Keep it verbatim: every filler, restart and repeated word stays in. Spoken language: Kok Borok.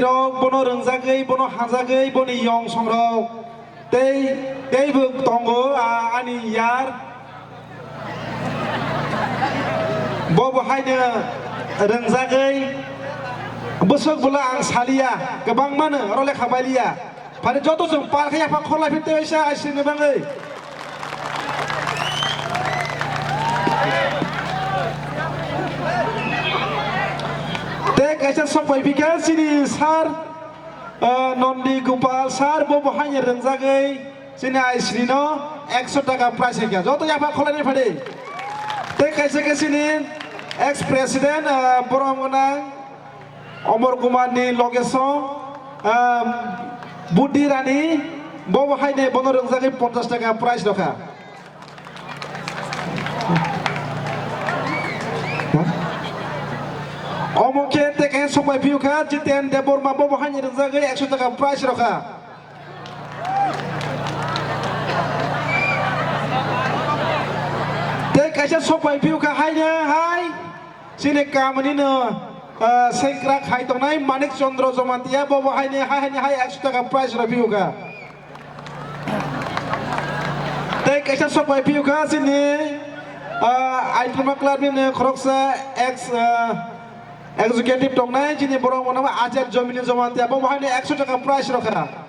rok bono rwngjagwi, bono hajagwi, boni yong songrok tei, teibo tongo, a, ani yar. Bo bo haino rwngjagwi, bwswk bwla ang saliya, kwbangmano oro lekha bailiya. Phani joto chwng pal khe yapha khorlai phirte waisa aisini bagwi. Tei kaisa sok pai phikha chini sir, ah, Nondi Gopal sir, bo bo haino rwngjagwi chini aisini no ekso taka prize hwnkha. Joto yapha khorlainai phadi. Tei kaisa khe chini ex president, ah, borom gwnang Omor Kumar ni loge song, ah, Budi Rani, bo bo haino bono rwngjagwi ponchash taka prize rwkha. Omo khe tei kaisa sok pai phiyokha Jiten Debbarma, bo bo haino rwngjagwi ekso taka prize rwkha. Tei kaisa sok pai phiyokha haino hai chini kamini no, ah, sengkrak hai tongnai Manik Chandra Jamatia, bo bo haino hai, haino hai ekso taka prize rw phiyokha. Tei kaisa sok pai phiyokha chini, ah, Aitma Club ni khoroksa ex, ah, executive tongnai chini borok mano Ajat Jomini Jamatia, bo bo haino ekso taka prize rwkha.